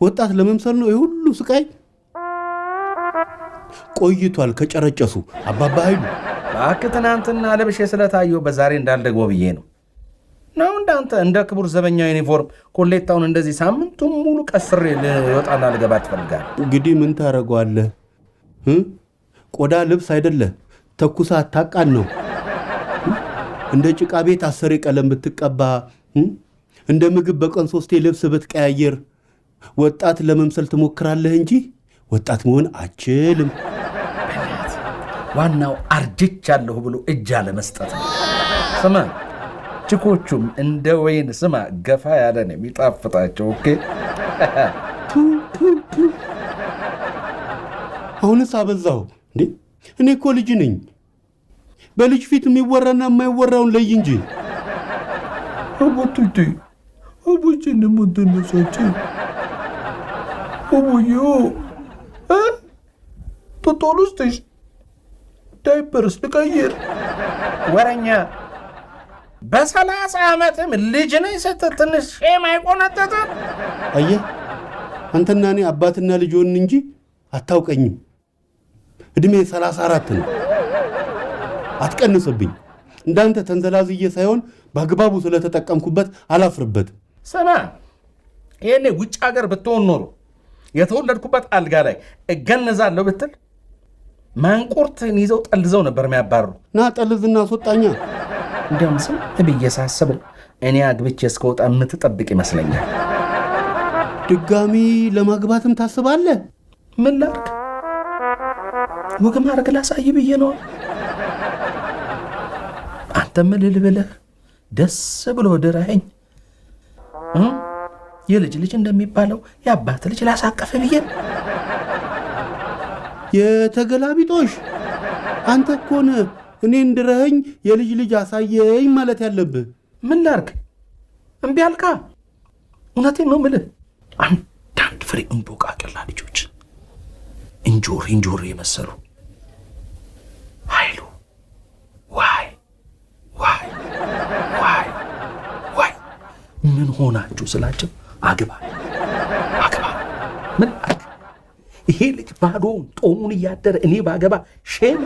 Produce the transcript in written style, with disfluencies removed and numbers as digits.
ወጣት ለመምሰል ነው የሁሉ ስቃይ? ቆይቷል ከጨረጨሱ አባባ ኃይሉ። እባክህ ትናንትና ለብሼ ስለታየሁ በዛሬ እንዳልደግሞ ብዬ ነው። ነው እንዳንተ እንደ ክቡር ዘበኛ ዩኒፎርም ኮሌታውን እንደዚህ ሳምንቱን ሙሉ ቀስሬ ልወጣና ልገባ ትፈልጋለህ? እንግዲህ ምን ታደርገዋለህ? ቆዳ ልብስ አይደለ ተኩሳ አታቃን ነው። እንደ ጭቃ ቤት አሰሬ ቀለም ብትቀባ፣ እንደ ምግብ በቀን 3 ልብስ ብትቀያየር ወጣት ለመምሰል ትሞክራለህ እንጂ ወጣት መሆን አችልም። ዋናው አርጅቻለሁ ብሎ እጅ አለመስጠት ነው። ስማ ችኮቹም እንደ ወይን ስማ ገፋ ያለ ነው የሚጣፍጣቸው። Okay። አሁንስ አበዛው እንዴ? እኔ እኮ ልጅ ነኝ። በልጅ ፊት የሚወራና የማይወራውን ለይ እንጂ። አባቱቴ አቦቼን የምትነሳቸው አቦዬ ጦጦ ልስጥሽ፣ ዳይፐርስ ልቀይር። ወረኛ በ30 ዓመትም ልጅ ነኝ ስትል ትንሽ shame አይቆነጥጥም? አየህ አንተና እኔ አባትና ልጅ ሆንን እንጂ አታውቀኝም። እድሜ 34 ነው። አትቀንስብኝ። እንዳንተ ተንዘላዝዬ ሳይሆን በአግባቡ ስለተጠቀምኩበት አላፍርበትም። ስማ ይሄኔ ውጭ ሀገር ብትሆን ኖሮ የተወለድኩበት አልጋ ላይ እገነዛለሁ ብትል ማንቁርትን ይዘው ጠልዘው ነበር የሚያባርሩ። ና ጠልዝና አስወጣኛ። እንዲያውም ዝም ብዬ ሳስበው እኔ አግብቼ እስከወጣ የምትጠብቅ ይመስለኛል። ድጋሚ ለማግባትም ታስባለህ? ምን ላድርግ? ወግ ማድረግ ላሳይ ብዬ ነው። አንተም እልል ብለህ ደስ ብሎ ድረኸኝ የልጅ ልጅ እንደሚባለው የአባት ልጅ ላሳቀፈ ብዬ ነው። የተገላቢጦሽ አንተ እኮ ነህ እኔን ድረኸኝ የልጅ ልጅ አሳየኝ ማለት ያለብህ። ምን ላድርግ? እምቢ አልካ። እውነቴን ነው የምልህ። አንዳንድ ፍሬ እንቦቃቅላ ልጆች እንጆሪ እንጆሪ የመሰሉ ኃይሉ ዋይ ዋይ ዋይ ዋይ ምን ሆናችሁ ስላቸው አግባ አግባ። ምን አግባ? ይሄ ልጅ ባዶውን ጦሙን እያደረ እኔ ባገባ shame።